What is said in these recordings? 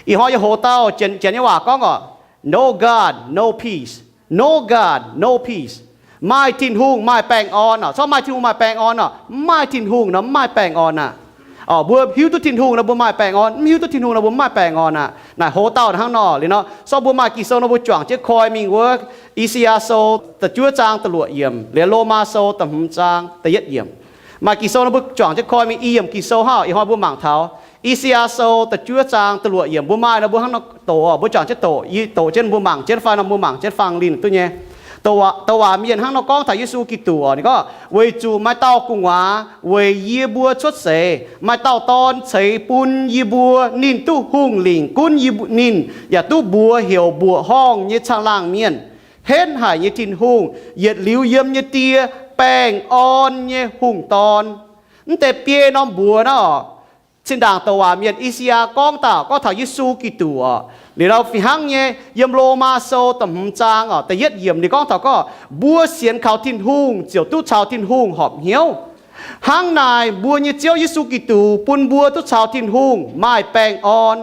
Ih hnoi yie hoz dauh janx nyei waac gorngv oc, no God, no peace. No God, no peace. Maaih Tin-Hungh maaih baengh orn oc. Corc maaih Tin-Hungh maaih baengh orn oc. Mv maaih Tin-Hungh nor mv maaih baengh orn aqv. Oc, mbuo hiuv duqv Tin-Hungh nor mbuo maaih baengh orn. Mv hiuv duqv Tin-Hungh nor mbuo mv maaih baengh orn aqv. Naaic hoz dauh hnangv nor liuz nor, corc mbuo maaih Ging-Sou nor mbuo juangc jienv koi mingh wuov, I^saa^yaa Sou da'juov zaang da'luoqc yiemc, liuz Lomaa Sou da'hmz zaang da'yietv yiemc. Maaih Ging-Sou nor mbuo juangc jienv koi mingh i yiemc Ging-Sou hnangv. Ih hnoi mbuo mangc taux I^saa^yaa Sou da'juov zaang da'luoqc yiemc. Mbuo maaih nor mbuo hnangv nor doqc oc. Mbuo juangc jienv doqc, yie doqc jienv mbuo mangc jienv fai nor mbuo mangc jienv fangx linh duqv nyei. Doqc waac, doqc waac mienh hnangv nor gorngv taux Yesu Giduc oc. Ninh gorngv, weic zuqc maaih dauh gu'nguaaz weic yie mbuo cuotv seix, maaih dauh dorn ceix bun yie mbuo. Ninh duqv hungh lingc gunv yie mbuo, ninh yaac duqv mbuox heuc mbuoqc horngh nyei caangh laangh mienh, henv haic nyei Tin-Hungh, yietc liuz yiem nyei Die, baengh orn nyei hungh dorn. Mv deix biei norm mbuox nor, zinh ndaangc douc waac mienh I^saa^yaa gorngv dauh, gorngv taux Yesu Giduc oc. Liuz nor fih hnangv nyei, yiem Lomaa Sou da'hmz zaang oc, da'yietv yiemc ninh gorngv taux gorngv, mbuo sienx kaux Tin-Hungh ziouc duqv caux Tin-Hungh horpc hnyouv. Hnangv naaic mbuo nyei Ziouv Yesu Giduc bun mbuo duqv caux Tin-Hungh maaih baengh orn.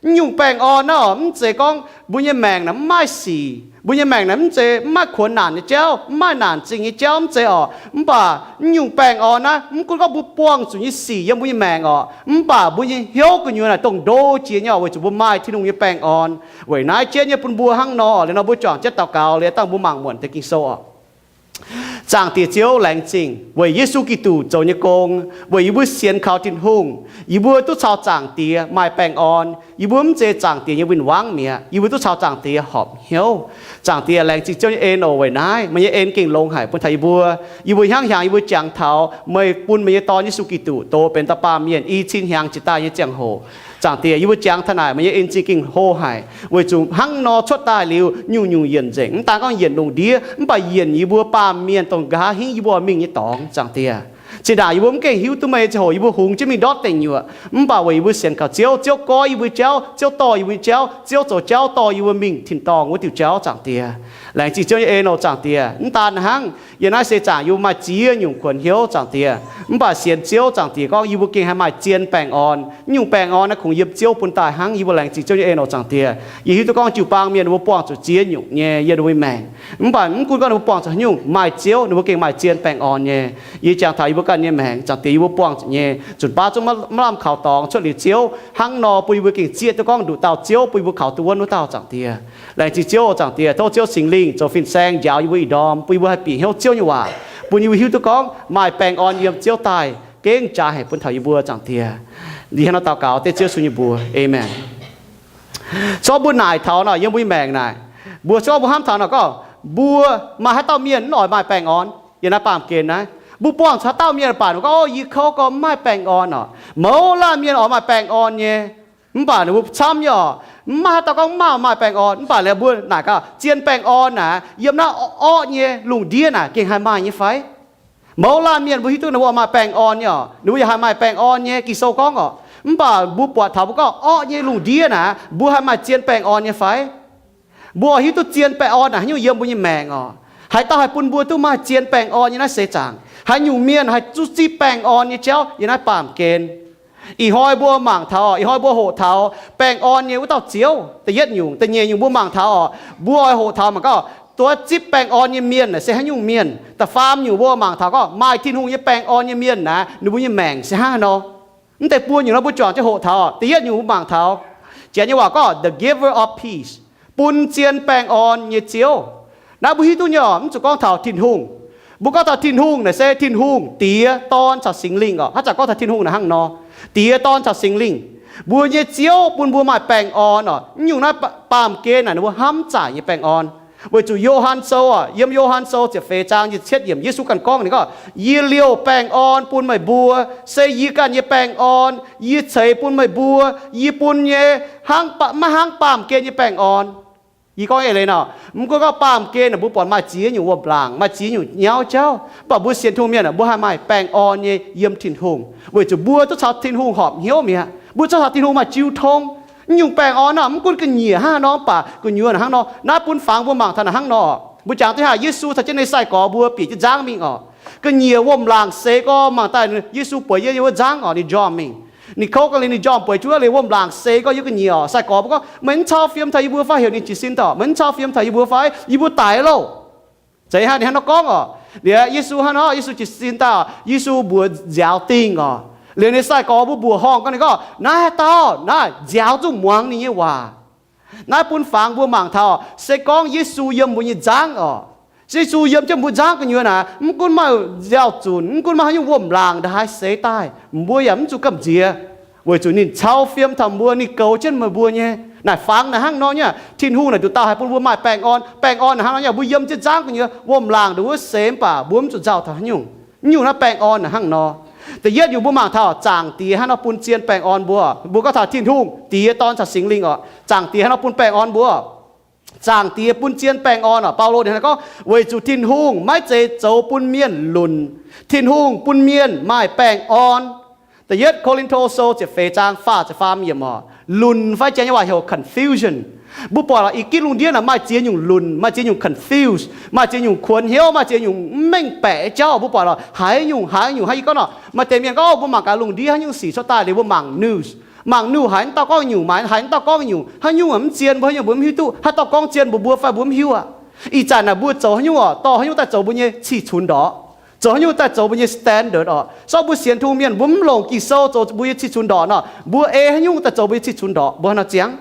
Mv nyungc baengh orn naaiv oc, mv zeiz gorngv mbuo nyei maengc naaic mv maaih sic, mbuo nyei maengc naaic mv zeiz mv maaih kuonx naanc nyei jauv, mv maaih naanc zingh nyei jauv, mv zeiz oc. Mv baac mv nyungc baengh orn naaiv, mv gunv gorngv mbuo buangh zuqc nyei sic yiem mbuo nyei maengc oc, mv baac mbuo nyei hnyouv gu'nyuoz naaic dongh ndo jiex nyei oc, weic zuqc mbuo maaih Tin-Hungh nyei baengh orn. Weic naaiv jienv nyei bun mbuo hnangv nor, liuz nor mbuo juangc jienv daux gaux, liuz dangh mbuo mangc muonc deix Ging-Sou oc. Zaangc Diex Ziouv, laengz zingh weic Yesu Giduc zoux nyei gong, weic yie mbuo sienx kaux Tin-Hungh, yie mbuo duqv caux Zaangc Diex maaih baengh orn. Yie mbuo mv zeiz Zaangc Diex nyei win-wangv mi'aqv. Yie mbuo duqv caux Zaangc Diex horpc hnyouv. Zaangc Diex, laengz zingh Ziouv nyei en oc. Weic naaiv meih nyei en gengh longx haic bun taux yie mbuo. Yie mbuo hnangv hnyangx yie mbuo jangx taux meih bun meih nyei Dorn, Yesu Giduc, doz benx dauh baamh mienh i cin hnyangx jiex daaih nyei ziangh hoc. Zaangc Diex, yie mbuo jangx taux naaic meih nyei en zingh gengh hlo haic, weic zuqc hnangv nor cuotv daaih liuz nyungc-nyungc yienc nzengc. Mv daan gorngv yienc lungh ndiev, mv baac yienc yie mbuo baamh mienh dongh nqa'haav hingv yie mbuo mingh nyei dorngx. Zaangc Diex, zinh ndaangc yie mbuo mv gengh hiuv duqv meih nyei ziangh hoc yie mbuo hungx jienv mingh ndortv deic nyuoqc, mv baac weic yie mbuo sienx kaux Ziouv, Ziouv goiv yie mbuo jauv, Ziouv dorh yie mbuo nyei jauv, Ziouv zoux jauv dorh yie mbuo mingh tin-dorngh wuov diuh jauv. Zaangc Diex, laengz zingh Ziouv nyei en oc. Zaangc Diex, mv daan hnangv, yiem naaiv seix zaangc yie mbuo maaih ziex nyungc kuonx hnyouv. Zaangc Diex, mv baac sienx Ziouv, Zaangc Diex, gorngv yie mbuo gengh haih maaih zien baengh orn. Naaiv nyungc baengh orn naaiv kungx yiem Ziouv bun daaih hnangv. Yie mbuo laengz zingh Ziouv nyei en oc. Zaangc Diex, yie hiuv duqv gorngv jiu-baang mienh ninh mbuo buangh zuqc ziex nyungc nyei yiem ninh mbuo nyei maengc. Mv baac mv gunv gorngv ninh mbuo buangh zuqc haaix nyungc, maaih Ziouv ninh mbuo gengh maaih zien baengh orn nyei. Yie jangx taux yie mbuo ganh nyei maengc, Zaangc Diex, yie mbuo buangh zuqc nyei zunc baav zungv maiv lamh kaux dorngx cuotv liuz Ziouv. Hnangv nor bun yie mbuo gengh zieqv duqv gorngv nduqc dauh Ziouv bun yie mbuo kaux duqv wuonv wuov dauh. Zaangc Diex, laengz zingh Ziouv. Zaangc Diex, tov Ziouv Singx Lingh zoux fin-saeng njaaux yie mbuo ih ndorm, bun yie mbuo haih bieqc hnyouv Ziouv nyei waac, bun yie mbuo hiuv duqv gorngv maaih baengh orn yiem Ziouv daaih gengh jaaix haic bun taux yie mbuo. Zaangc Diex, yie hnangv nor daux gaux dengv Ziouv Yesu nyei mbuox, aamen. Zorqv mbuo naaic taux nor, yiem mbuo nyei maengc naaic, mbuo zorqv mbuo hnamv taux nor gorngv, mbuo maaih haaix dauh mienh mv oix maaih baengh orn? Yiem naaiv baamh gen naaiv, mbuo buangh zuqc haaix dauh mienh baac mbuo gorngv, o, yie kouv gorngv mv maaih baengh orn oc. Mouz laanh mienh oix maaih baengh orn nyei, mv baac ninh mbuo camv nyei oc. Mv maaih haaix dauh gorngv mv maaih, maaih baengh orn. Mv baac liuz mbuo naaic gaax, zien baengh orn naaic yiem naaiv orqv nyei lungh ndiev naaic gengh haih maaih nyei fai? Mouz laanh mienh mbuo hiuv duqv ninh mbuo maaih baengh orn nyei oc. Ninh mbuo yaac haih maaih baengh orn nyei, Ging-Sou gorngv oc. Mv baac mbuo buatc taux mbuo gorngv orqv nyei lungh ndiev naaic mbuo haih maaih zien baengh orn nyei fai? Mbuo oix hiuv duqv zien baengh orn naaic haaix nyungc yiem mbuo nyei maengc oc. Haaix dauh haih bun mbuo duqv maaih zien baengh orn nyei naaiv seix zaangc? Haaix nyungc mienh haih zuqv zipv baengh orn nyei jauv yiem naaiv baamh gen? Ih hnoi mbuo mangc taux oc, ih hnoi mbuo hoqc taux baengh orn nyei wuov dauh Ziouv. Da'yietv nyungc. Da'nyeic nyungc mbuo mangc taux oc, mbuo oix hoqc taux mangc gaax, duqv zipv baengh orn nyei mienh naaic se haaix nyungc mienh. Da'faam nyungc mbuo mangc taux gorngv maaih Tin-Hungh nyei baengh orn nyei mienh naaic ninh mbuo nyei maengc se hnangv haaix nor. Mv deix buo nyungc nor mbuo juangc jienv hoqc taux oc. Da'yietv nyungc mbuo mangc taux janx nyei waac gorngv the giver of peace, bun zien baengh orn nyei Ziouv. Naaiv mbuo hiuv duqv nyei oc, mv zuqc gorngv taux Tin-Hungh. Mbuo gorngv taux Tin-Hungh naaic se Tin-Hungh Diex, Dorn caux Singx Lingh oc. Haaix zanc gorngv taux Tin-Hungh naaic hnangv nor, Diex, Dorn caux Singx Lingh. Mbuo nyei Ziouv bun mbuo maaih baengh orn oc. Mv nyungc naaiv ba-, baamh gen naaic ninh mbuo hnamv zaaic nyei baengh orn. Weic zuqc Yo^han Sou oc, yiem Yo^han Sou ziepc feix zaang nyic ziepc cietv yiemc Yesu ganh gorngv, ninh gorngv, yie liouh baengh orn bun meih mbuo, se yie ganh nyei baengh orn yie ceix bun meih mbuo. Yie bun nyei hnangv ba-, maiv hnangv baamh gen nyei baengh orn. Yie gorngv eix leiz nor, mv gunv gorngv baamh gen naaic mbuo buatc maaih ziex nyungc wuom-laangc, maaih ziex nyungc nyauv jauv, mv baac mbuo sienx Tin-Hungh mienh mbuo haih maaih baengh orn nyei yiem Tin-Hungh, weic zuqc mbuo duqv caux Tin-Hungh horpc hnyouv mi'aqv. Mbuo duqv caux Tin-Hungh maaih jiu tong. Naaiv nyungc baengh orn naaic mv gunv ga'nyiec hnangv haaix nor, mv baac gu'nyuoz hnangv nor. Naaiv bun fangx mbuo mangc taux naaic hnangv nor. Mbuo jangx duqv haaix, Yesu caux jienv ninh nyei sai-gorx mbuo bieqc jienv nzangv mingh oc. Ga'nyiec wuom-laangc seix gorx mangc daaih, Yesu bueix yiem wuov nzangv oc, ninh njormh mingh. Ninh kouv gau liuz ninh njormh bueix jienv wuov liuz wuom-laangc seix gau yiem ga'nyiec oc. Sai-gorx mbuo gorngv, meih mv cau fiem taux yie mbuo fai, heuc ninh jiez sin daaih, meih mv cau fiem taux yie mbuo fai, yie mbuo daix loh. Zeiz hnangv ninh hnangv nor gorngv oc. Liuz Yesu hnangv nor, Yesu jiez sin daaih, Yesu mbuox nziaaux dingh oc. Liuz ninh sai-gorx mbuo mbuoqc horngh gau ninh gorngv, naaiv haaix dauh naaiv nziaaux zuqc muangx ninh nyei waac. Naaiv bun fangx mbuo mangc taux se gorngv Yesu yiem mbuo nyei nzangv oc. Yesu yiem jienv mbuo nzangv gu'nyuoz naaic, mv gunv maaih nziaaux zunc, mv gunv maaih haaix nyungc wuom-laangc ndongc haaix seix daaih, mbuo yaac mv zuqc gamh nziex, weic zuqc ninh cau fiem taux mbuo, ninh goux jienv meih mbuo nyei. Naaic fangx naaic hnangv nor nyei, Tin-Hungh naaic nduqc dauh haih bun mbuo maaih baengh orn. Baengh orn naaic hnangv nor nyei, mbuo yiem jienv nzangv gu'nyuoz, wuom-laangc ndongc wuov seix mv baac mbuo mv zuqc nzauh taux haaix nyungc. Nyungc naaiv baengh orn naaic hnangv nor. Da'yietv nyungc mbuo mangc taux Zaangc Diex hnangv nor bun zien baengh orn mbuo. Mbuo gorngv taux Tin-Hungh, Diex, Dorn caux Singx Lingh oc. Zaangc Diex hnangv nor bun baengh orn mbuo. Zaangc Diex bun zien baengh orn oc. Baulo ninh hnangv nor gorngv, weic zuqc Tin-Hungh maiv zeiz zoux bun mienh lunc. Tin-Hungh bun mienh maaih baengh orn. Da'yietv Ko^lin^to Sou ziepc feix zaang faah ziepc faam yiemc oc. Lunc fai janx nyei waac heuc confusion. Mbuo buatc lorqc, ih gitv lungh ndiev naaic maaih ziex nyungc lunc, maaih ziex nyungc confuse, maaih ziex nyungc kuonx hnyouv, maaih ziex nyungc mv mengh baeqc nyei jauv. Mbuo buatc lorqc, haaix nyungc haaix nyungc hnangv yie gorngv nor, maaih deix mienh gorngv, mbuo mangc gaax lungh ndiev haaix nyungc sic cuotv daaih liuz mbuo mangc news, mangc news haaix dauh gorngv nyungc, maaih haaix dauh gorngv nyungc, haaix nyungc mv zien, mbuo haaix nyungc mbuo mv hiuv duqv, haaix dauh gorngv zien mbuox mbuo fai mbuo mv hiuv aqv. Ih zanc naaic mbuo zoux haaix nyungc oc, dorh haaix nyungc daaih zoux mbuo nyei cih cunx ndorqc, zoux haaix nyungc daaih zoux mbuo nyei standard oc. Se gorngv mbuo sienx Tin-Hungh mienh mbuo mv longc Ging-Sou zoux mbuo nyei cih cunx ndorqc nor, mbuo ei haaix nyungc daaih zoux mbuo nyei cih cunx ndorqc, mbuo haaix nor ziangx?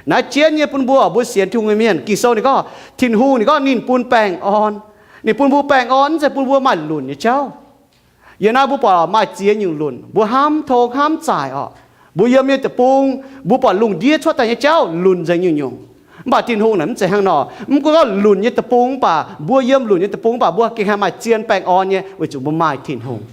Naaiv jienv nyei bun mbuo, mbuo sienx Tin-Hungh nyei mienh, Ging-Sou ninh gorngv Tin-Hungh ninh gorngv ninh bun baengh orn. Ninh bun mbuo baengh orn mv zeiz bun mbuo maaih lunc nyei jauv. Yiem naaiv mbuo buatc maaih ziex nyungc lunc, mbuo hnamv tong hnamv zaaic oc. Mbuo yiem nyei deic-bung, mbuo buatc lungh ndiev cuotv daaih nyei jauv lunc nzengc nyungc-nyungc. Mv baac Tin-Hungh naaic mv zeiz hnangv nor. Mv gunv gorngv lunc nyei deic-bung mv baac, mbuo yiem lunc nyei deic-bung mv baac, mbuo gengh haih maaih zien baengh orn nyei, weic zuqc mbuo maaih Tin-Hungh.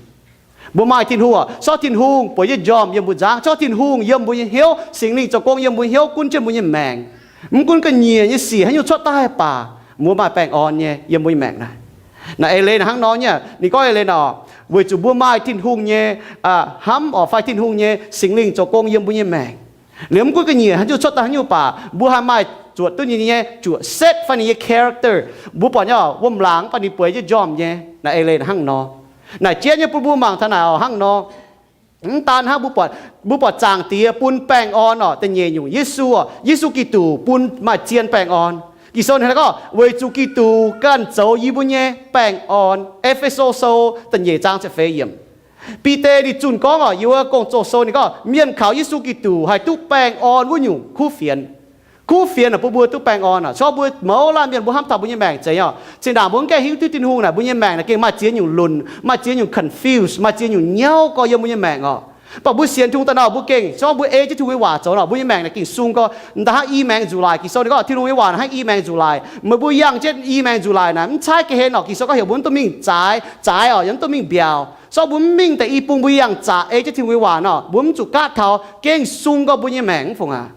Mbuo maaih Tin-Hungh oc. Se gorngv Tin-Hungh bueix jienv njormh yiem mbuo nzangv, se gorngv Tin-Hungh yiem mbuo nyei hnyouv, Singx Lingh zoux gong yiem mbuo hnyouv, gunv jienv mbuo nyei maengc, mv gunv ga'nyiec nyei sic haaix nyungc cuotv daaih mv baac, mbuo maaih baengh orn nyei yiem mbuo nyei maengc naaic. Naaiv eix leiz naaic hnangv nor nyei, ninh gorngv eix leiz naaic, weic zuqc mbuo maaih Tin-Hungh nyei hnamv oc, fai Tin-Hungh nyei Singx Lingh zoux gong yiem mbuo nyei maengc. Liuz mv gunv ga'nyiec haaix nyungc cuotv daaih haaix nyungc baac, mbuo haih maaih zuoqc duqv ninh nyei juoqc setv fai ninh nyei character. Mbuo buatc nyei oc, wuom-laangc mv baac ninh bueix jienv njormh nyei. Naaiv eix leiz naaic hnangv nor. Naaic jienv nyei bun mbuo mangc taux naaic oc hnangv nor. Mv daan hnangv mbuo buatc, mbuo buatc Zaangc Diex bun baengh orn oc, da'nyeic nyungc Yesu oc, Yesu Giduc bun maaih zien baengh orn. Ging-Sou ninh gorngv, weic zuqc Giduc ganh zoux yie mbuo nyei baengh orn. E^fe^so Sou da'nyeic zaang ziepc feix yiemc. Bide ninh zunh gorngv oc, yiem wuov Gong-Zoh Sou ninh gorngv mienh kaux Yesu Giduc haih duqv baengh orn wuov nyungc kuv fienx. Kuv fienx naaic bun mbuo duqv baengh orn oc. Se gorngv mbuo mouz laanh mienh mbuo hnamv taux mbuo nyei maengc zeiz oc, zinh ndaangc mbuo mv gaengh hiuv duqv Tin-Hungh naaic, mbuo nyei maengc naaic gengh maaih ziex nyungc lunc, maaih ziex nyungc confuse, maaih ziex nyungc nyauv gau yiem mbuo nyei maengc oc. Mv baac mbuo sienx Tin-Hungh daaih nor, mbuo gengh, se gorngv mbuo ei jienv Tin-Hungh nyei waac zoux nor, mbuo nyei maengc naaic gengh sung gau. Da'hnangv i maengx nzuqc laaix, Ging-Sou ninh gorngv Tin-Hungh nyei waac naaic hnangv i maengx nzuqc laaix. Meih mbuo yangh jienv i maengx nzuqc laaix naaic mv caaiv ga'hlen oc. Ging-Sou gorngv heuc mbuo mv dungx mingh zaaix, zaaix oc, yaac mv dungx mingh mbiaauc. Se gorngv mbuo mv mingh daaih i bung mbuo yangh zaqc ei jienv Tin-Hungh nyei waac nor, mbuo mv zuqc gaatv taux gengh sung gau mbuo nyei maengc mv fungc aac.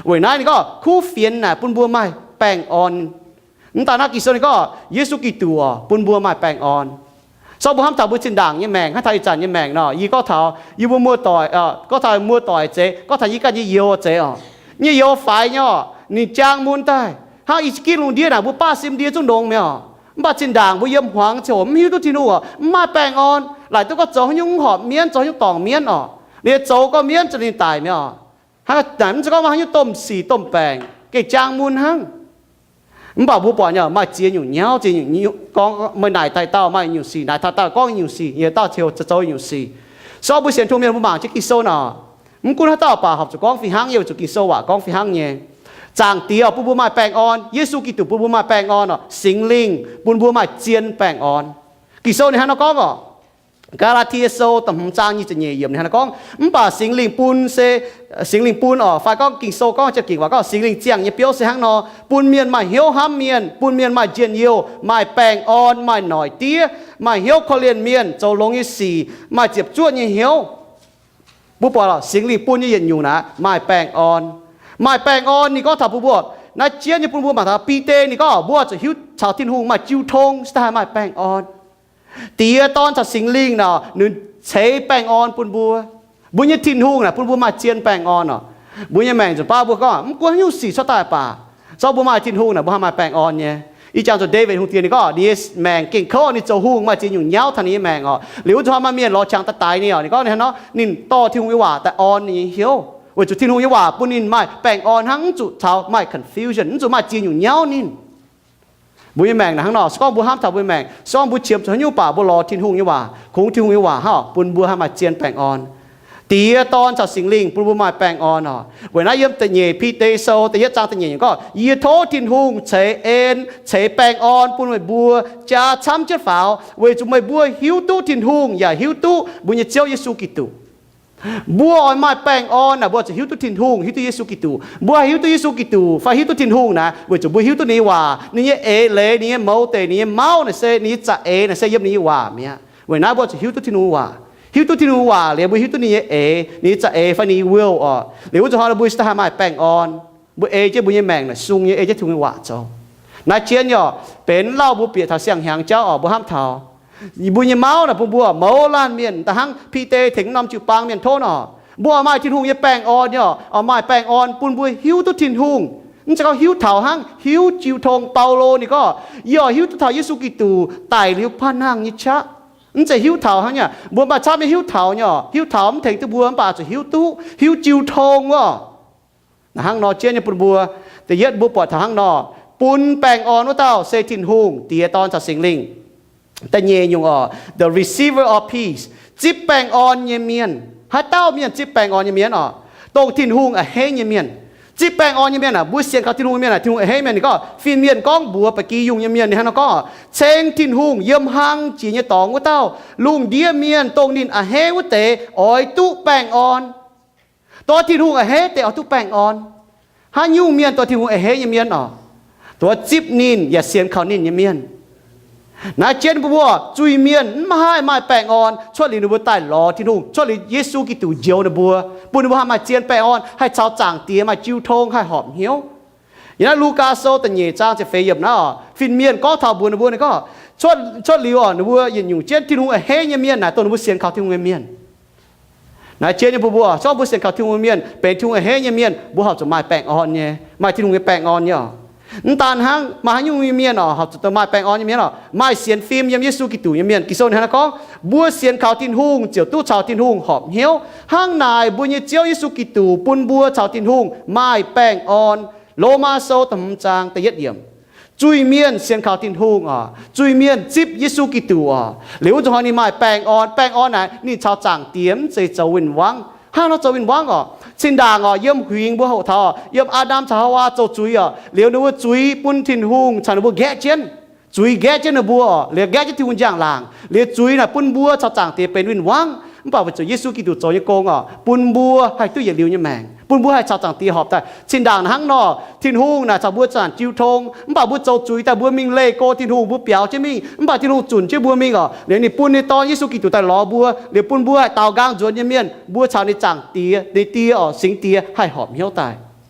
Weic naaiv ninh gorngv kuv fienx naaic bun mbuo maaih baengh orn. Mv daan naaiv Ging-Sou ninh gorngv Yesu Giduc oc bun mbuo maaih baengh orn. Se gorngv mbuo hnamv taux mbuo zinh ndaangc nyei maengc, hnamv taux ih zanc nyei maengc nor, yie gorngv taux yie mbuo muoz-doic, gorngv taux muoz-doic zeiz, gorngv taux yie ganh nyei youz zeiz oc. Nyei youz faix nyei oc, ninh jaang mun daaih hnangv i gitv lungh ndiev naaic mbuo baav sim ndie zungv longx mi'aqv oc. Mv baac zinh ndaangc mbuo yiem hmuangx ziouc mv hiuv duqv Tin-Hungh oc, mv maaih baengh orn, laaic duqv gorngv zoux haaix nyungc mv horpc mienv, zoux haaix nyungc dorngc mienv oc. Ninh zoux gau mienv za'gengh daic mi'aqv oc. Hnangv naaic mv zeiz gorngv maaih haaix nyungc domh sic domh baengc gengh jaang mun hnangv. Mv baac mbuo buatc nyei maaih ziex nyungc nyauv, ziex nyungc gorngv meih naaic taaih dauh maaih nyungc sic, naaic taaih dauh gorngv nyungc sic, yietc dauh ziouc zoux nyungc sic. Se gorngv mbuo sienx Tin-Hungh mienh mbuo mangc jienv Ging-Sou nor, mv gunv haaix dauh baac horpc zuqc gorngv fih hnangv nyei, weic zuqc Ging-Sou waac gorngv fih hnangv nyei. Zaangc Diex bun mbuo maaih baengh orn, Yesu Giduc bun mbuo maaih baengh orn oc, Singx Lingh bun mbuo maaih zien baengh orn. Ging-Sou ninh hnangv nor gorngv oc. Gaa^laa^tie Sou da'hmz zaang nyic ziepc nyeic yiemc ninh hnangv nor gorngv, mv baac Singx Lingh bun se, Singx Lingh bun oc, fai gorngv Ging-Sou gorngv Janx-Ging waac gorngv Singx Lingh ziangh nyei biouv se hnangv nor, bun mienh maaih hnyouv hnamv mienh, bun mienh maaih njien-youh, maaih baengh orn, maaih noic diev, maaih hnyouv korv-lienh mienh, zoux longx nyei sic, maaih ziepc zuoqv nyei hnyouv. Mbuo buatc lorqc, Singx Lingh bun nyei yietc nyungc naaic maaih baengh orn. Maaih baengh orn ninh gorngv taux mbuo, mbuo naaiv jienv nyei bun mbuo mangc taux Bide ninh gorngv mbuo zuqc hiuv caux Tin-Hungh maaih jiu tong se daaih maaih baengh orn. Diex, Dorn caux Singx Lingh nor, ninh ceix baengh orn bun mbuo. Mbuo nyei Tin-Hungh naaic bun mbuo maaih zien baengh orn oc. Mbuo nyei maengc nzunc baav mbuo gorngv mv gunv haaix nyungc sic cuotv daaih baac, se gorngv mbuo maaih Tin-Hungh naaic mbuo haih maaih baengh orn nyei. Ih jangx zuqc Ndaawitv Hungh diex ninh gorngv ninh nyei maengc gengh kouv, ninh zoux hungh maaih ziex nyungc nyauv taux ninh nyei maengc orqc. Liuz wuov nzunc hnoi maaih mienh lorz qangx daaih daix ninh orqc. Ninh gorngv ninh hnangv nor, ninh dorh Tin-Hungh nyei waac daaih orn ninh nyei hnyouv, weic zuqc Tin-Hungh nyei waac bun ninh maaih baengh orn hnangv, mv zuqc taux maaih confusion, mv zuqc maaih ziex nyungc nyauv ninh. Mbuo nyei maengc naaic hnangv nor, se gorngv mbuo hnamv taux mbuo nyei maengc, se gorngv mbuo qiemx zuqc haaix nyungc baac mbuo lorz Tin-Hungh nyei waac, kungx Tin-Hungh nyei waac hnangv bun mbuo haih maaih zien baengh orn. Diex, Dorn caux Singx Lingh bun mbuo maaih baengh orn orqc. Weic naaiv yiem da'nyeic Bide Sou da'yietv zaang da'nyeic yiemc gorngv, Yie tov Tin-Hungh ceix en, ceix baengh orn bun meih mbuo jaa camv jienv faaux, weic zuqc meih mbuo hiuv duqv Tin-Hungh yaac hiuv duqv mbuo nyei Ziouv Yesu Giduc. Mbuo oix maaih baengh orn naaic, mbuo zuqc hiuv duqv Tin-Hungh, hiuv duqv Yesu Giduc. Mbuo haih hiuv duqv Yesu Giduc fai hiuv duqv Tin-Hungh naaic, weic zuqc mbuo hiuv duqv ninh nyei waac, ninh nyei eix leiz, ninh nyei mouz deic, ninh nyei mauv naaic se ninh nyei za'eix naaic se yiem ninh nyei waac mi'aqv. Weic naaiv mbuo zuqc hiuv duqv Tin-Hungh waac. Hiuv duqv Tin-Hungh waac liuz, mbuo hiuv duqv ninh nyei eix, ninh nyei za'eix fai ninh nyei will orqc. Liuz wuov nzunc hnoi mbuo se daaih haih maaih baengh orn. Mbuo ei jienv mbuo nyei maengc naaic sung nyei, ei jienv Tin-Hungh nyei waac zoux. Naaiv jienv nyei orqc, benx lauh mbuo bieqc taux siang-hnyangx jauv orqc, mbuo hnamv taux mbuo nyei mauv naaic bun mbuo mouz laanh mienh da'hnangv Bide tengx norm jiu-baang mienh tov nor, mbuo oix maaih Tin-Hungh nyei baengh orn nyei orqc, oix maaih baengh orn bun mbuo hiuv duqv Tin-Hungh. Mv zeiz gorngv hiuv taux hnangv, hiuv jiu tong. Baulo ninh gorngv, yie oix hiuv duqv taux Yesu Giduc daic liuz panh nangh nyei qaqv. Mv zeiz hiuv taux hnangv nyei. Mbuo maaih camv nyei hiuv taux nyei orqc. Hiuv taux mv tengx duqv mbuo, mv baac zuqc hiuv duqv, hiuv jiu tong orqc. Naaic hnangv nor jienv nyei bun mbuo. Da'yietv mbuo buatc taux hnangv nor, bun baengh orn wuov dauh se Tin-Hungh, Diex, Dorn caux Singx Lingh. Da'nyeic nyungc orqc, the receiver of peace, zipv baengh orn nyei mienh. Haaix dauh mienh zipv baengh orn nyei mienh orqc? Dongh Tin-Hungh a'hneiv nyei mienh. Zipv baengh orn nyei mienh aah, mbuo sienx kaux Tin-Hungh nyei mienh aah, Tin-Hungh a'hneiv mienh. Ninh gorngv fin-mienh gorngv mbuox ba'gi yungh nyei mienh, ninh hnangv nor gorngv, ceng Tin-Hungh yiem hlang jiex nyei dorngx wuov dauh, lungh ndiev mienh dongh ninh a'hneiv wuov deix oix duqv baengh orn. Dongh Tin-Hungh a'hneiv deix oix duqv baengh orn. Haaix nyungc mienh dongh Tin-Hungh a'hneiv nyei mienh orqc? Dongh zipv ninh yaac sienx kaux ninh nyei mienh. Naaiv jienv mbuo zuiz-mienh mv haih maaih baengh orn cuotv liuz ninh mbuo daaih lorz Tin-Hungh, cuotv liuz Yesu Giduc njoux ninh mbuo, bun ninh mbuo haih maaih zien baengh orn, haih caux Zaangc Diex maaih jiu tong, haih horpc hnyouv. Yiem naaiv Lugaa Sou da'nyeic zaang ziepc feix yiemc naaiv orqc, fin-mienh gorngv taux mbuox ninh mbuo, ninh gorngv, cuotv liuz orqc, ninh mbuo yietc nyungc jienv Tin-Hungh a'hneiv nyei mienh naaic dongh ninh mbuo sienx kaux Tin-Hungh nyei mienh. Naaiv jienv nyei bun mbuo, se gorngv mbuo sienx kaux Tin-Hungh nyei mienh, benx Tin-Hungh a'hneiv nyei mienh, mbuo horpc zuqc maaih baengh orn nyei, maaih Tin-Hungh nyei baengh orn nyei orqc. Mv daan hnangv, maaih haaix nyungc nyei mienh orqc, horpc zuqc maaih baengh orn nyei mienh orqc? Maaih sienx fim yiem Yesu Giduc nyei mienh. Ging-Sou hnangv naaiv gorngv, mbuo sienx kaux Tin-Hungh ziouc duqv caux Tin-Hungh horpc hnyouv. Hnangv naaic mbuo nyei Ziouv Yesu Giduc bun mbuo caux Tin-Hungh maaih baengh orn. Lomaa Sou da'hmz zaang da'yietv yiemc. Zuiz-mienh sienx kaux Tin-Hungh orqc, zuiz-mienh zipv Yesu Giduc orqc, liuz wuov nzunc hnoi ninh maaih baengh orn. Baengh orn naaic ninh caux Zaangc Diex mv zeiz zoux win-wangv. Hnangv nor zoux win-wangv orqc, zinh ndaangc orqc, yiem huingx mbuo hoqc taux, yiem Aa^ndam caux Haawaa zoux zuiz orqc, liuz ninh mbuo zuiz bun Tin-Hungh caux ninh mbuo nqaeqv jienv. Zuiz nqaeqv jienv ninh mbuo orqc, liuz nqaeqv jienv Tin-Hungh njang-laangc, liuz zuiz naaic bun mbuo caux Zaangc Diex benx win-wangv. Mv baac weic zuqc Yesu Giduc zoux nyei gong orqc, bun mbuo haih duqv yietc liuz nyei maengc, bun mbuo haih caux Zaangc Diex horpc daaih. Zinh ndaangc hnangv nor, Tin-Hungh naaic caux mbuo zanc jiu tong, mv baac mbuo zoux zuiz daaih mbuo mingh leih go Tin-Hungh, mbuo biaux jienv mingh, mv baac Tin-Hungh zunc jienv mbuo mingh orqc, liuz ninh bun ninh Dorn Yesu Giduc daaih lorz mbuo, liuz bun mbuo haih daaux nqaang nzuonx nyei mienh, mbuo caux ninh Zaangc Diex, ninh Die orqc, Singx Diex haih horpc hnyouv daaih.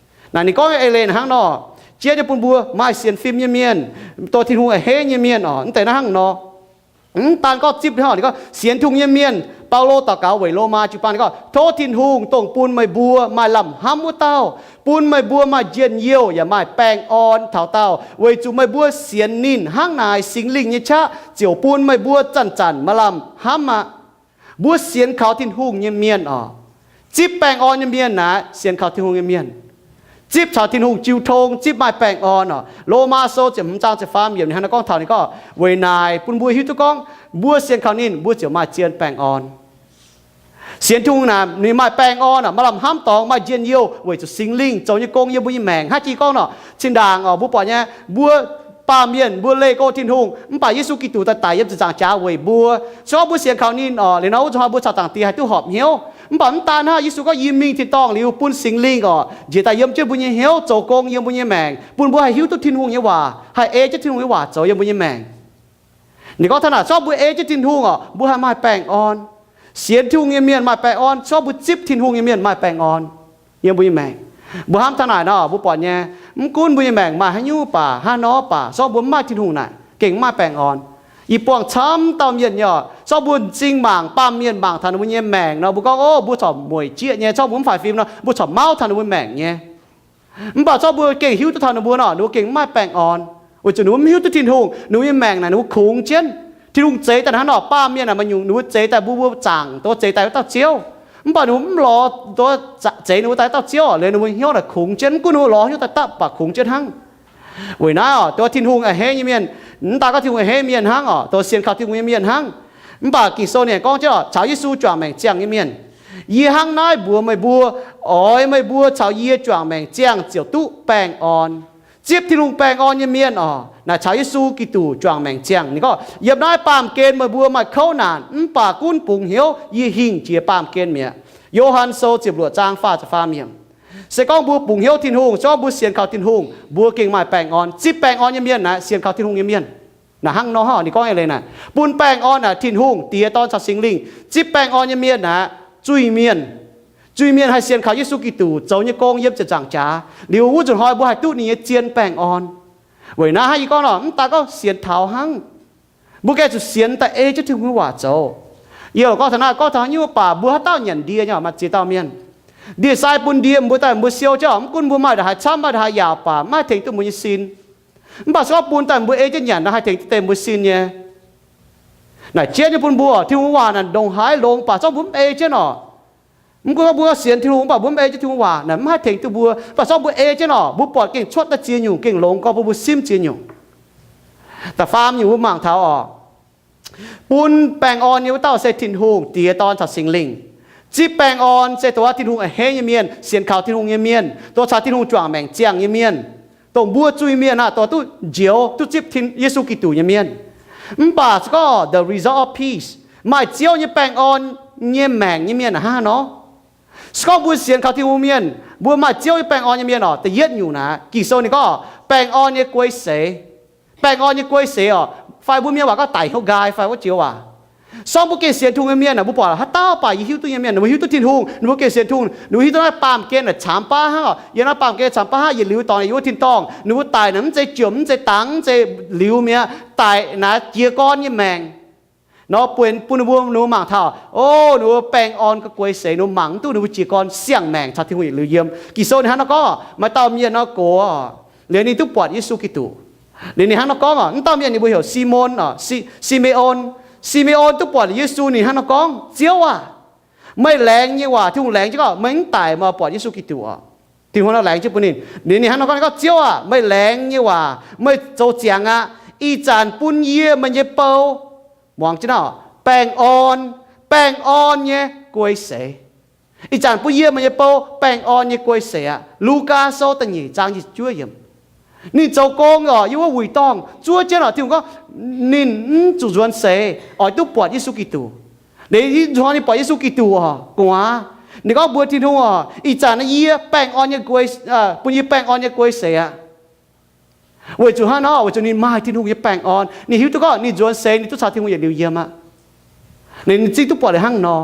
Naaic ninh gorngv nyei eix leiz hnangv nor, jienv nyei bun mbuo maaih sienx fim nyei mienh, dongh Tin-Hungh a'hneiv nyei mienh orqc, mv deix naaiv hnangv nor. Mv daan gorngv zipv hnangv, ninh gorngv sienx Tin-Hungh nyei mienh. Baulo daux gaux weic Lomaa jiu-baang ninh gorngv, tov Tin-Hungh dongh bun meih mbuo maaih lamh hnamv wuov dauh, bun meih mbuo maaih njien-youh yaac maaih baengh orn taux daauh, weic zuqc meih mbuo sienx ninh. Hnangv naaic Singx Lingh nyei qaqv ziouc bun meih mbuo zanc-zanc maaih lamh hnamv aqv. Mbuo sienx kaux Tin-Hungh nyei mienh orqc, zipv baengh orn nyei mienh naaic sienx kaux Tin-Hungh nyei mienh, zipv caux Tin-Hungh jiu tong, zipv maaih baengh orn orqc. Lomaa Sou ziepc hmz zaang ziepc faam yiemc ninh hnangv naaiv gorngv taux, ninh gorngv, weic naaic bun mbuo hiuv duqv gorngv mbuo sienx kaux ninh, mbuo ziouc maaih zien baengh orn. Sienx Tin-Hungh naaic ninh maaih baengh orn orqc, maaih lamh hnamv dorngx, maaih njien-youh, weic zuqc Singx Lingh zoux nyei gong yiem mbuo nyei maengc. Hnangv jiex gorngv nor, zinh ndaangc orqc, mbuo buatc nyei, mbuo baamh mienh mbuo leih go Tin-Hungh, mv baac Yesu Giduc daaih daic yiem ziepc nzaangc jaax weic mbuo. Se gorngv mbuo sienx kaux ninh orqc, liuz nor wuov zuqc hnoi mbuo caux Zaangc Diex haih duqv horpc hnyouv. Mv baac mv daan hnangv, Yesu gorngv yie mingh tin-dorngh liuz bun Singx Lingh orqc njiec daaih yiem jienv mbuo nyei hnyouv, zoux gong yiem mbuo nyei maengc, bun mbuo haih hiuv duqv Tin-Hungh nyei waac, haih ei jienv Tin-Hungh nyei waac zoux yiem mbuo nyei maengc. Ninh gorngv taux naaic, se gorngv mbuo ei jienv Tin-Hungh orqc, mbuo haih maaih baengh orn. Sienx Tin-Hungh nyei mienh maaih baengh orn. Se gorngv mbuo zipv Tin-Hungh nyei mienh maaih baengh orn yiem mbuo nyei maengc. Mbuo hnamv taux naaic nor, mbuo buatc nyei, mv gunv mbuo nyei maengc maaih haaix nyungc baac, hnangv nor baac, se gorngv mbuo mv maaih Tin-Hungh naaic, gengh mv maaih baengh orn. Yie buangh camv dauh mienh nyei orqc, se gorngv mbuo m'zing mangc, baamh mienh mangc taux ninh mbuo nyei maengc nor, mbuo gorngv, ov, mbuo corc mueic jieqv nyei. Se gorngv mbuo mv faix fim nor, mbuo corc mauv taux ninh mbuo maengc nyei. Mv baac se gorngv mbuo gengh hiuv duqv taux ninh mbuo nor, ninh mbuo gengh mv maaih baengh orn. Weic zuqc ninh mbuo mv hiuv duqv Tin-Hungh, ninh mbuo nyei maengc naaic ninh mbuo kungx jienv. Tin-Hungh zeix daaih hnangv nor, baamh mienh naaic maaih nyungc ninh mbuo zeix daaih mbuo, mbuo zaangc dongh zeix daaih wuov dauh Ziouv. Mv baac ninh mbuo mv lorz dongh zeix ninh mbuo daaih dauh Ziouv liuz, ninh mbuo hnyouv naaic kungx jienv. Mv gunv ninh mbuo lorz hnyouv daaih dapv, mv baac kungx jienv hnangv. Weic naaiv oc, dongh Tin-Hungh a'hneiv nyei mienh, mv daaih gorngv Tin-Hungh a'hneiv mienh hnangv oc, dongh sienx kaux Tin-Hungh nyei mienh hnangv. Mv baac Ging-Sou ninh gorngv jienv oc, caux Yesu juangc maengc ziangh nyei mienh, yie hnangv naaiv mbuox meih mbuo, oix meih mbuo caux yie juangc maengc ziangh ziouc duqv baengh orn. Zipv Tin-Hungh baengh orn nyei mienh oc, naaic caux Yesu Giduc juangc maengc ziangh. Ninh gorngv, yiem naaiv baamh gen meih mbuo maaih kouv naanc, mv baac gunv bungx hnyouv, yie hingh jiex baamh gen mi'aqv. Yo^han Sou ziepc luoqc zaang faah ziepc faam yiemc. Se gorngv mbuo bungx hnyouv Tin-Hungh, se gorngv mbuo sienx kaux Tin-Hungh, mbuo gengh maaih baengh orn. Zipv baengh orn nyei mienh naaic sienx kaux Tin-Hungh nyei mienh. Naaic hnangv nor, ninh gorngv eix leiz naaic, bun baengh orn naaic Tin-Hungh Diex, Dorn caux Singx Lingh. Zipv baengh orn nyei mienh naaic zuiz-mienh. Zuiz-mienh haih sienx kaux Yesu Giduc zoux nyei gong yiem ziepc nzaangc jaax liuz, wuov nzunc hnoi mbuo haih duqv ninh nyei zien baengh orn. Weic naaiv hnangv yie gorngv nor, mv daaih gorngv sienx taux hnangv. Mbuo gengh zuqc sienx daaih ei jienv Tin-Hungh nyei waac zoux. Yie gorngv taux naaiv, gorngv taux nyungc mv baac mbuo haaix dauh nyanc ndie nyei oc, maaih ziex dauh mienh, ndie sai bun ndie mbuo daaih, mbuo siou jienv oc, mv gunv mbuo maaih ndongc haaix camv, maaih ndongc haaix yaauc baac maiv haih tengx duqv mbuo nyei sin. Mv baac se gorngv bun daaih mbuo ei jienv nyanc nor, haih tengx duqv deix mbuo sin nyei. Naaic jienv nyei bun mbuo, Tin-Hungh waac naaic ndongc haaix longx baac se gorngv mbuo mv ei jienv oc, mv gunv gorngv mbuo sienx Tin-Hungh mv baac mbuo mv ei jienv Tin-Hungh waac naaic, mv haih tengx duqv mbuo. Mv baac se gorngv mbuo ei jienv oc, mbuo buatc gengh cuotv daaih ziex nyungc gengh longx gorngv bun mbuo simv ziex nyungc. Da'faam nyungc mbuo mangc taux oc, bun baengh orn nyei wuov dauh se Tin-Hungh Diex, Dorn caux Singx Lingh. Zipv baengh orn se dongh wuov Tin-Hungh a'hneiv nyei mienh, sienx kaux Tin-Hungh nyei mienh, dongh caux Tin-Hungh juangc maengc ziangh nyei mienh, dongh mbuo zuiz-mienh aah, dongh duqv njoux duqv zipv Yesu Giduc nyei mienh. Mv baac se gorngv the result of peace, maaih Ziouv nyei baengh orn nyei maengc nyei mienh hnangv haaix nor? Se gorngv mbuo sienx kaux Tin-Hungh mienh, mbuo maaih Ziouv nyei baengh orn nyei mienh oc, da'yietv nyungc naaic, Ging-Sou ninh gorngv baengh orn nyei guei seix. Baengh orn nyei guei seix oc, fai mbuo mienh waac gorngv daic hnyouv nqaai fai wuov joux waac. Se gorngv mbuo gengh sienx Tin-Hungh nyei mienh, mbuo buatc haaix dauh baac yie hiuv duqv nyei mienh, ninh mbuo hiuv duqv Tin-Hungh, ninh mbuo gengh sienx Tin-Hungh, ninh mbuo hiuv duqv naaiv baamh gen naaic caamx baav hnangv oc. Yiem naaiv baamh gen caamx baav hnangv, yietc liuz dorngx yietc liuz wuov tin-dorngh, ninh mbuo daic naaic mv zeiz jomc mv zeiz dangx mv zeiz liuz mi'aqv, daic naaic jiez gorn nyei maengc. Nor bun, bun ninh mbuo, ninh mbuo mangc taux, o, ninh mbuo baengh orn ga'guei seix, ninh mbuo mangc mv duqv ninh mbuo jiez gorn siang-maengc caux Tin-Hungh yietc liuz yiem. Ging-Sou ninh hnangv nor gorngv, maaih dauh mienh nor gox oc, liuz ninh duqv buatc Yesu Giduc. Liuz ninh hnangv nor gorngv oc, wuov dauh mienh ninh mbuo heuc Simon oc, Si, Si^me^on. Si^me^on duqv buatc Yesu, ninh hnangv nor gorngv, Ziouv aah! Meih laengz nyei waac, Tin-Hungh laengz jienv gorngv meih mv daic, meih buatc Yesu Giduc oc. Tin-Hungh nor laengz jienv bun ninh. Liuz ninh hnangv nor gorngv, ninh gorngv, Ziouv aah! Meih laengz nyei waac, meih zoux ziangx aqv. Ih zanc bun yie meih nyei bou, muangx jienv oc, baengh orn, baengh orn nyei guei seix. Ih zanc bun yie meih nyei bou baengh orn nyei guei seix aqv. Lugaa Sou da'nyeic zaang nyic ziepc juov yiemc. Ninh zoux gong oc, yiem wuov wuic dorngh zuov jienv oc. Tin-Hungh gorngv ninh mv zuqc nzuonx seix, oix duqv buatc Yesu Giduc. Liuz ih hnoi ninh buatc Yesu Giduc oc, gu'nguaaz. Ninh gorngv mbuox Tin-Hungh oc, Ih zanc naaiv yie baengh orn nyei guei, bun yie baengh orn nyei guei seix aqv. Weic zuqc hnangv nor, weic zuqc ninh maaih Tin-Hungh nyei baengh orn. Ninh hiuv duqv gorngv ninh nzuonx seix ninh duqv caux Tin-Hungh yietc liuz yiem aqv. Ninh, ninh zingv duqv buatc liuz hnangv nor.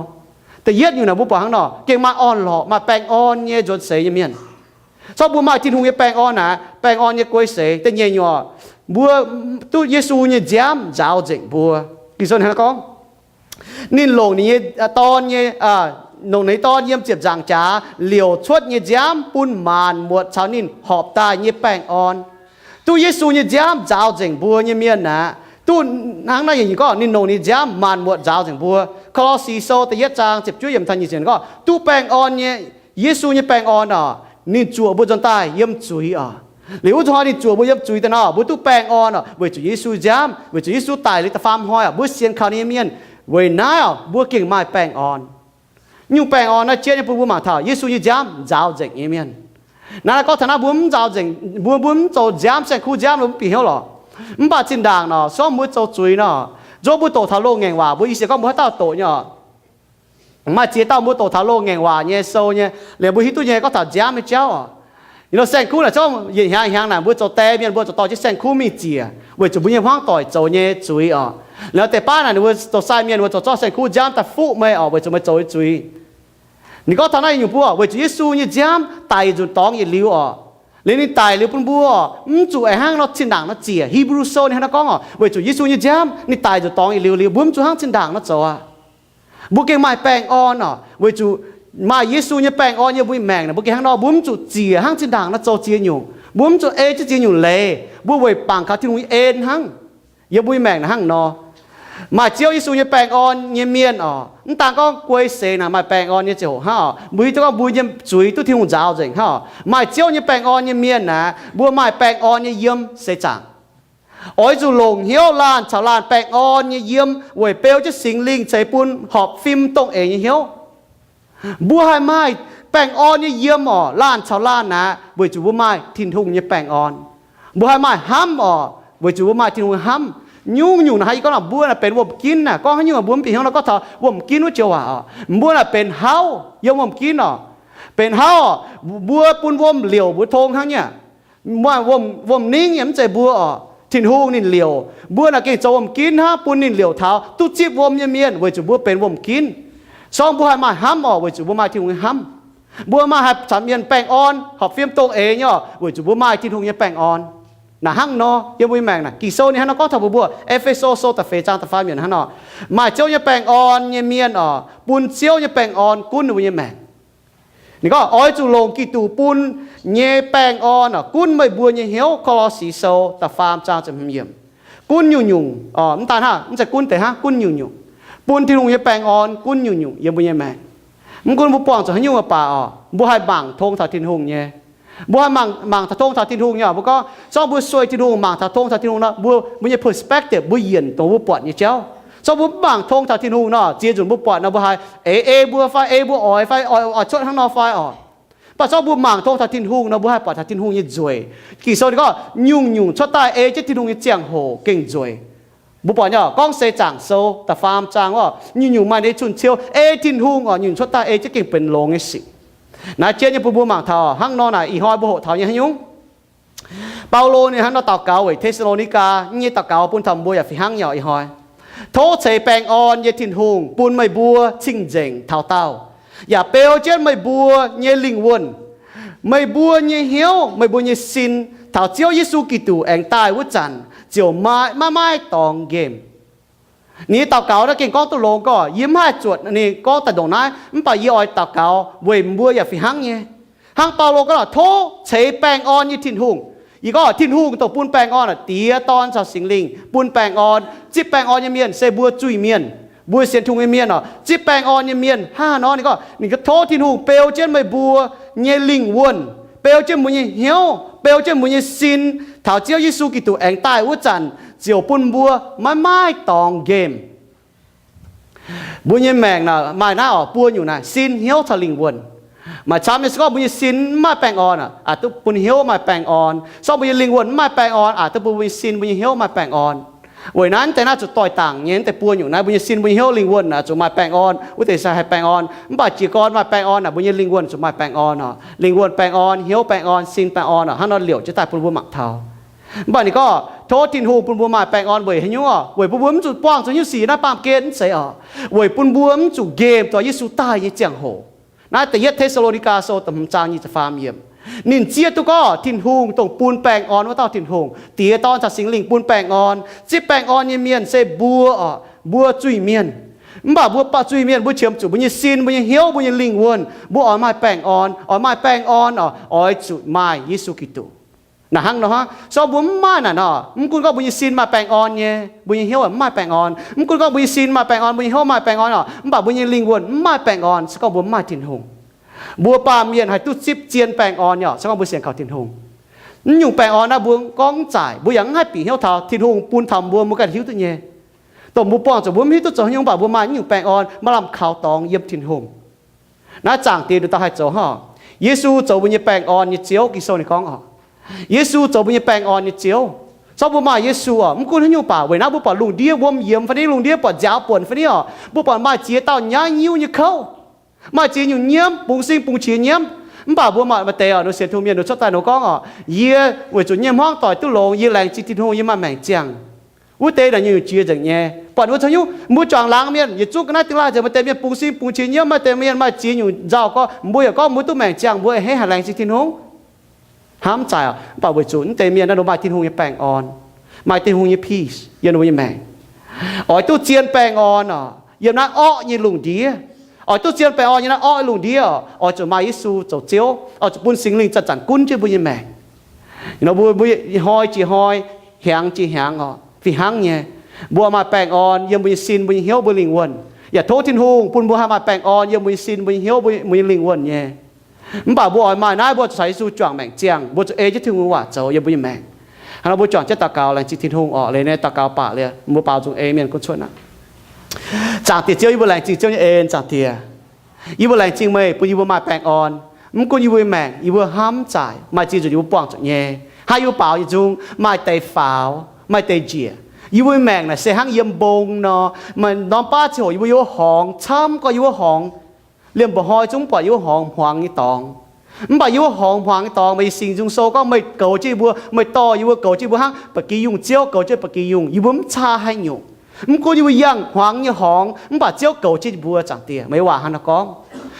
Da'yietv nyungc naaic mbuo buatc hnangv nor, gengh maaih orn-lorqc, maaih baengh orn nyei nzuonx seix nyei mienh. Zorqv mbuo maaih Tin-Hungh nyei baengh orn naaic, baengh orn nyei guei seix. Da'nyeic nyungc oc, mbuo duqv Yesu nyei nziaamv nzaaux nzengc mbuo. Ging-Sou hnangv naaiv gorngv, ninh longc ninh nyei Dorn nyei, longc ninh nyei Dorn yiem ziepc nzaangc jaax liouc cuotv nyei nziaamv bun maanc muotc caux ninh horpc daaih nyei baengh orn. Duqv Yesu nyei nziaamv nzaaux nzengc mbuo nyei mienh aqv. Duqv hnangv naaiv nyungc gorngv ninh longc ninh nziaamv maanc muotc nzaaux nzengc mbuo. Ko^lo^si Sou da'yietv zaang ziepc juov yiemc taux nyic ziepc gorngv, duqv baengh orn nyei, Yesu nyei baengh orn oc, ninh zuoqc mbuo nzuonx daaih yiem zuiz oc. Liuz wuov zuqc hnoi ninh zuoqc mbuo yiem zuiz daaih nor, mbuo duqv baengh orn oc, weic zuqc Yesu nziaamv, weic zuqc Yesu daic liuz da'faam hnoi oc, mbuo sienx kaux ninh nyei mienh. Weic naaiv oc, mbuo gengh maaih baengh orn. Nyungc baengh orn naaiv jiex nyei bun mbuo mangc taux Yesu nyei nziaamv nzaaux nzengc nyei mienh. Naaiv gorngv taux naaiv mbuo mv nzaaux nzengc, mbuo, mbuo mv zoux nziaamv, saeng-kuv nziaamv, mbuo mv bieqc hnyouv lorqc. Mv baac zinh ndaangc nor, se gorngv mbuo zoux zuiz nor, nzunc mbuo doqc taux loz-ngaengc waac, mbuo i sienx gorngv mbuo haaix dauh doqc nyei oc. Maaih ziex dauh mbuo doqc taux loz-ngaengc waac nyei sou nyei, liemh mbuo hiuv duqv nyei gorngv taux nziaamv nyei jauv oc. Nor saeng-kuv naaic, se gorngv yietc hnyangx hnyangx naaic mbuo zoux die mienh mbuo zoux dorh jienv saeng-kuv mingh ziec, weic zuqc mbuo nyei hmuangv doic zoux nyei zuiz oc. Liemh deix baav naaic ninh mbuo zoux sai mienh mbuo zoux zorqv saeng-kuv nziaamv daaih fuqv meih oc, weic zuqc meih zoux nyei zuiz. Ninh gorngv taux naaiv nyungc mbuo, weic zuqc Yesu nyei nziaamv daic nzunc dorngx yietc liuz oc. Liuz ninh daic liuz bun mbuo mv zuqc aengx hnangv nor zinh ndaangc nor ziec. Hipv^lu Sou ninh hnangv nor gorngv oc, weic zuqc Yesu nyei nziaamv ninh daic nzunc dorngx yietc liuz liuz, mbuo mv zuqc hnangv zinh ndaangc nor zoux aqv. Mbuo gengh maaih baengh orn oc, weic zuqc maaih Yesu nyei baengh orn yiem mbuo nyei maengc naaic, mbuo gengh hnangv nor, mbuo mv zuqc ziec hnangv zinh ndaangc nor zoux ziex nyungc. Mbuo mv zuqc ei jienv ziex nyungc leiz, mbuo weic bangc kaux Tin-Hungh nyei en hnangv. Yiem mbuo nyei maengc naaic hnangv nor, maaih Ziouv Yesu nyei baengh orn nyei mienh oc, mv daan gorngv guei seix naaic maaih baengh orn nyei ziangh hoc hnangv oc. Mbuo hiuv duqv gorngv mbuo nyei zuiz duqv Tin-Hungh nzaaux nzengc hnangv oc. Maaih Ziouv nyei baengh orn nyei mienh naaic, mbuo maaih baengh orn nyei yiem seix zaangc. Oix zuqc longc hnyouv laanh caux laanh baengh orn nyei yiem weic beu jienv Singx Lingh ceix bun horpc fim dongh eix nyei hnyouv. Mbuo haih maaih baengh orn nyei yiem oc, laanh caux laanh naaic, weic zuqc mbuo maaih Tin-Hungh nyei baengh orn. Mbuo haih maaih hnamv oc, weic zuqc mbuo maaih Tin-Hungh nyei hnamv. Nyungc-nyungc naaic hnangv yie gorngv, mbuo naaic benx wuom-ginv naaic, gorngv haaix nyungc mbuo mv bieqc hnyouv nor gorngv taux wuom-ginv wuov joux waac oc. Mbuo naaic benx hauv yiem wuom-ginv oc. Benx hauv, mbuo bun wuom liouc mbuo tong hnangv nyei. Maaih wuom-ningv yaac mv zeiz mbuo oc, Tin-Hungh ninh liouc. Mbuo naaic gengh zoux wuom-ginv hnangv, bun ninh liouc taux duqv zipv wuom nyei mienh weic zuqc mbuo benx wuom-ginv. Sorng mbuo haih maaih hnamv oc, weic zuqc mbuo maaih Tin-Hungh nyei hnamv. Mbuo maaih haih caux mienh baengh orn horpc fim dongh eix nyei oc, weic zuqc mbuo maaih Tin-Hungh nyei baengh orn. Naaic hnangv nor yiem mbuo nyei maengc naaic, Ging-Sou ninh hnangv nor gorngv taux mbuo, mbuo E^fe^so Sou da'feix zaang da'faam yiemc hnangv nor, maaih Ziouv nyei baengh orn nyei mienh oc, bun Ziouv nyei baengh orn gunv ninh mbuo nyei maengc. Ninh gorngv, oix zuqc longc Giduc bun nyei baengh orn oc, gunv meih mbuo nyei hnyouv. Ko^lo^si Sou da'faam zaang ziepc hmz yiemc. Gunv nyungc-nyungc, mv daan hnangv, mv zeiz gunv deix hnangv, gunv nyungc-nyungc. Bun Tin-Hungh nyei baengh orn gunv nyungc-nyungc yiem mbuo nyei maengc. Mv gunv mbuo buangh zuqc haaix nyungc mv baac oc, mbuo haih mangc tong taux Tin-Hungh nyei. Mbuo haih mangc, mangc taux tong taux Tin-Hungh nyei oc. Mbuo gorngv, zorngv mbuo sueih Tin-Hungh, mangc taux tong taux Tin-Hungh nor, mbuo, mbuo nyei perspective, mbuo yienc dongh mbuo buatc nyei jauv. Zorngv mbuo mv mangc tong taux Tin-Hungh nor, ziex nzunc mbuo buatc nor, mbuo haih eix ei mbuo fai ei mbuo oix fai oix, oix cuotv hnangv nor fai oc. Mv baac zorngv mbuo mangc tong taux Tin-Hungh nor, mbuo haih buatc taux Tin-Hungh nyei nzueic. Ging-Sou ninh gorngv, nyungc-nyungc cuotv daaih ei jienv Tin-Hungh nyei ziangh hoc gengh nzueic. Mbuo buatc nyei oc, Gorngv Seix Zaangc Sou da'faam zaang oc, nyungc-nyungc maaih ninh nyei cun-ciou ei Tin-Hungh oc, nyungc cuotv daaih ei jienv gengh benx longx nyei sic. Naaiv jienv nyei bun mbuo mangc taux hnangv nor naaic, ih hnoi mbuo hoqc taux nyei haaix nyungc? Baulo ninh hnangv nor daux gaux weic Te^saa^lo^ni^gaa nyei daux gaux bun taux mbuo yaac fih hnangv nyei oc. Ih hnoi, tov ceix baengh orn nyei Tin-Hungh bun meih mbuo cing-nzengc taux daauh, yaac beu jienv meih mbuo nyei lingh wuonh, meih mbuo nyei hnyouv, meih mbuo nyei sin, taux Ziouv Yesu Giduc aengx daaih wuov zanc ziouc maaih, maiv maaih dorngx nqemh. Ninh nyei daux gaux naaiv gengh gorngv duqv longx gorqv, yie mv haih zuotc ninh gorngv daaih ndongc naaiv, mv baac yie oix daux gaux weic mbuo yaac fih hnangv nyei. Hnangv Baulo gorngv, tov ceix baengh orn nyei Tin-Hungh. Yie gorngv Tin-Hungh dongh bun baengh orn aac, Diex, Dorn caux Singx Lingh bun baengh orn. Zipv baengh orn nyei mienh se mbuo zuiz-mienh, mbuo sienx Tin-Hungh nyei mienh oc. Zipv baengh orn nyei mienh hnangv haaix nor? Ninh gorngv, ninh gorngv, tov Tin-Hungh beu jienv meih mbuo nyei lingh wuonh, beu jienv mbuo nyei hnyouv, beu jienv mbuo nyei sin, taux Ziouv Yesu Giduc aengx daaih wuov zanc ziouc bun mbuo maiv maaih dorngx nqemh. Mbuo nyei maengc naaic maaih naaiv oc, buo nyungc naaic, sin, hnyouv caux lingh wuonh. Maaih camv nyei se gorngv mbuo nyei sin mv maaih baengh orn aac, aqc duqv bun hnyouv maaih baengh orn. Se gorngv mbuo nyei lingh wuonh mv maaih baengh orn, aqc duqv bun mbuo nyei sin, mbuo nyei hnyouv maaih baengh orn. Weic naaiv deix naaiv zuqc doix-dangc nyei, naaiv deix buo nyungc naaiv mbuo nyei sin, mbuo nyei hnyouv, lingh wuonh naaic zuqc maaih baengh orn, wuov deix se haih baengh orn. Mv baac jiez gorn maaih baengh orn naaic, mbuo nyei lingh wuonh zuqc maaih baengh orn oc. Lingh wuonh baengh orn, hnyouv baengh orn, sin baengh orn oc. Hnangv nor liouc jienv daaih bun mbuo mangc taux. Mv baac ninh gorngv, tov Tin-Hungh bun mbuo maaih baengh orn weic haaix nyungc oc? Weic bun mbuo mv zuqc buangh zuqc nyungc sic naaiv baamh gen, mv zeiz oc. Weic bun mbuo mv zuqc nqemh dongh Yesu daaih nyei ziangh hoc. Naaiv da'yietv Te^saa^lo^ni^gaa Sou da'hmz zaang nyic ziepc faam yiemc. Ninh zieqv duqv gorngv Tin-Hungh dongh bun baengh orn wuov dauh Tin-Hungh, Diex, Dorn caux Singx Lingh bun baengh orn. Zipv baengh orn nyei mienh se mbuo oc, mbuo zuiz-mienh. Mv baac mbuo zuiz-mienh, mbuo qiemx zuqc mbuo nyei sin, mbuo nyei hnyouv, mbuo nyei lingh wuonh, mbuo oix maaih baengh orn. Oix maaih baengh orn oc, oix zuqc maaih Yesu Giduc. Naaic hnangv nor hnangv. Se gorngv mbuo mv maaih naaic nor, mv gunv gorngv mbuo nyei sin maaih baengh orn nyei, mbuo nyei hnyouv mv maaih baengh orn. Mv gunv gorngv mbuo nyei sin maaih baengh orn, mbuo nyei hnyouv maaih baengh orn oc, mv baac mbuo nyei lingh wuonh mv maaih baengh orn se gorngv mbuo mv maaih Tin-Hungh. Mbuo baamh mienh haih duqv zipv zien baengh orn nyei oc, se gorngv mbuo sienx kaux Tin-Hungh. Naaiv nyungc baengh orn naaiv mbuo gorngv mv zaaic, mbuo yaac mv haih bieqc hnyouv taux. Tin-Hungh bun taux mbuo, mbuo ganh hiuv duqv nyei. Dongh mbuo buangh zuqc mbuo mv hiuv duqv zoux haaix nyungc, mv baac mbuo maaih naaiv nyungc baengh orn, maaih lamh kaux dorngx yiem Tin-Hungh. Naaiv Zaangc Diex nduqc dauh haih zoux hnangv. Yesu zoux mbuo nyei baengh orn nyei Ziouv. Ging-Sou ninh gorngv oc, Yesu zoux mbuo nyei baengh orn nyei Ziouv. Se gorngv mbuo maaih Yesu oc, mv gunv haaix nyungc baac, weic naaiv mbuo buatc lungh ndiev wuom yiemx fai ni, lungh ndiev buatc nziaaux buonc fai ni oc, mbuo buatc maaih ziex dauh nyaiv nyiuv nyei kouv, maaih ziex nyungc nyiemv, bungx sin bungx qiex nyiemv. Mv baac mbuo maaih, maaih deix oc, ninh sienx Tin-Hungh mienh ninh cuotv daaih ninh gorngv oc, yie weic zuqc nyei hmuangv doic duqv longx, yie laengz zingh Tin-Hungh, yie maaih maengc ziangh. Wuov deix naaic nyungc-nyungc jiex nzengc nyei. Buatc wuov cangx nyungc, mbuo juangc laangz mienh yietc zungv ga'naaiv dingh laanh nzengc, maaih deix mienh bungx sin bungx qiex nyiemv, maaih deix mienh maaih ziex nyungc nzauh gorngv, mbuo yaac gorngv mbuo duqv maengc ziangh, mbuo a'hneiv haih laengz zingh Tin-Hungh. Hnamv zaaic oc, mv baac weic zuqc naaiv deix mienh naaiv ninh maaih Tin-Hungh nyei baengh orn, maaih Tin-Hungh nyei peace yiem ninh mbuo nyei maengc. Oix duqv zien baengh orn oc, yiem naaiv orqv nyei lungh ndiev. Oix duqv zien baengh orn yiem naaiv orqv nyei lungh ndiev oc, oix zuqc maaih Yesu zoux Ziouv, oix zuqc bun Singx Lingh zanc-zanc gunv jienv mbuo nyei maengc. Nor mbuo, mbuo hnoi jiex hnoi, hnyangx jiex hnyangx oc, fih hnangv nyei, mbuo maaih baengh orn yiem mbuo nyei sin, mbuo nyei hnyouv, mbuo lingh wuonh. Yaac tov Tin-Hungh bun mbuo haih maaih baengh orn yiem mbuo nyei sin, mbuo nyei hnyouv, mbuo nyei lingh wuonh nyei. Mv baac mbuo oix maaih naaiv, mbuo zuqc caux Yesu juangc maengc ziangh, mbuo zuqc ei jienv Tin-Hungh nyei waac zoux yiem mbuo nyei maengc. Hnangv nor mbuo juangc jienv daux gaux, laengz zingh Tin-Hungh oc. Liuz naaiv daux gaux baac liuz, mbuo baaux nzung ei mienh gunv cuotv aqv. Zaangc Diex Ziouv, yie mbuo laengz zingh Ziouv nyei en. Zaangc Diex, yie mbuo laengz zingh meih bun yie mbuo maaih baengh orn. Mv gunv yie mbuo nyei maengc, yie mbuo hnamv zaaic, maaih ziex nzunc yie mbuo buangh zuqc nyei, hnangv yie mbuo baaux nyei nzung, maaih deix faaux, maaih deix njiec. Yie mbuo nyei maengc naaic se hnangv yiem mbong nor, maaih norm baav ziangh hoc yie mbuo yiem wuov horngz, camv gorx yiem wuov horngz, liemh mba'hnoi zungv buatc yiem wuov horngz hmuangx nyei dorngx. Mv baac yiem wuov horngz hmuangx nyei dorngx, meih Singx Nzung Sou gorngv meih goux jienv yie mbuo, meih dorh yie mbuo goux jienv yie mbuo hnangv ba'gi yungh, Ziouv goux jienv ba'gi yungh. Yie mbuo mv caa haaix nyungc. Mv gunv yie mbuo yangh hmuangx nyei horngz, mv baac Ziouv goux jienv yie mbuo. Zaangc Diex, meih waac hnangv naaiv gorngv.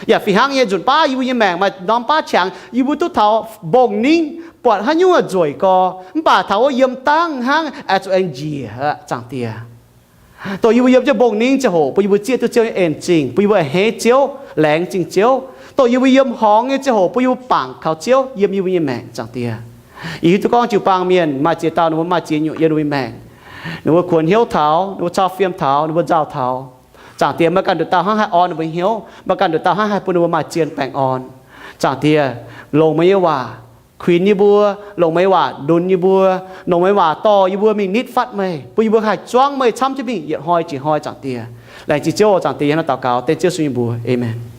Yaac fih hnangv nyei, nzunc baav yie mbuo nyei maengc maaih norm baav qangx, yie mbuo duqv taux mbong ningv, buatc haaix nyungc nzueic gorx, mv baac taux wuov yiem dangh hnangv aengx zuqc aengx njiec aqv. Zaangc Diex, dongh yie mbuo yiem jienv mbong ningv ziangh hoc bun yie mbuo zieqv duqv Ziouv nyei en zingh, bun yie mbuo a'hneiv Ziouv, laengz zingh Ziouv. Dongh yie mbuo yiem horngz nyei ziangh hoc bun yie mbuo bangc kaux Ziouv yiem yie mbuo nyei maengc. Zaangc Diex, yie hiuv duqv gorngv jiu-baang mienh maaih ziex dauh ninh mbuo maaih ziex nyungc yiem ninh mbuo nyei maengc. Ninh mbuo kuonx hnyouv taux, ninh mbuo cau fiem taux, ninh mbuo nzauh taux. Zaangc Diex, meih ganh nduqc dauh hnangv haih orn ninh mbuo hnyouv, meih ganh nduqc dauh hnangv haih bun ninh mbuo maaih zien baengh orn. Zaangc Diex, longc meih nyei waac kuinx yie mbuo, longc meih nyei waac lunx yie mbuo, longc meih nyei waac dorh yie mbuo mingh nitv fatv meih, bun yie mbuo haih zuangv meih camv jienv mingh yietc hnoi jiex hnoi. Zaangc Diex, laengz zingh Ziouv. Zaangc Diex, yie hnangv naaiv daux gaux dengv Ziouv Yesu nyei mbuox. Aamen.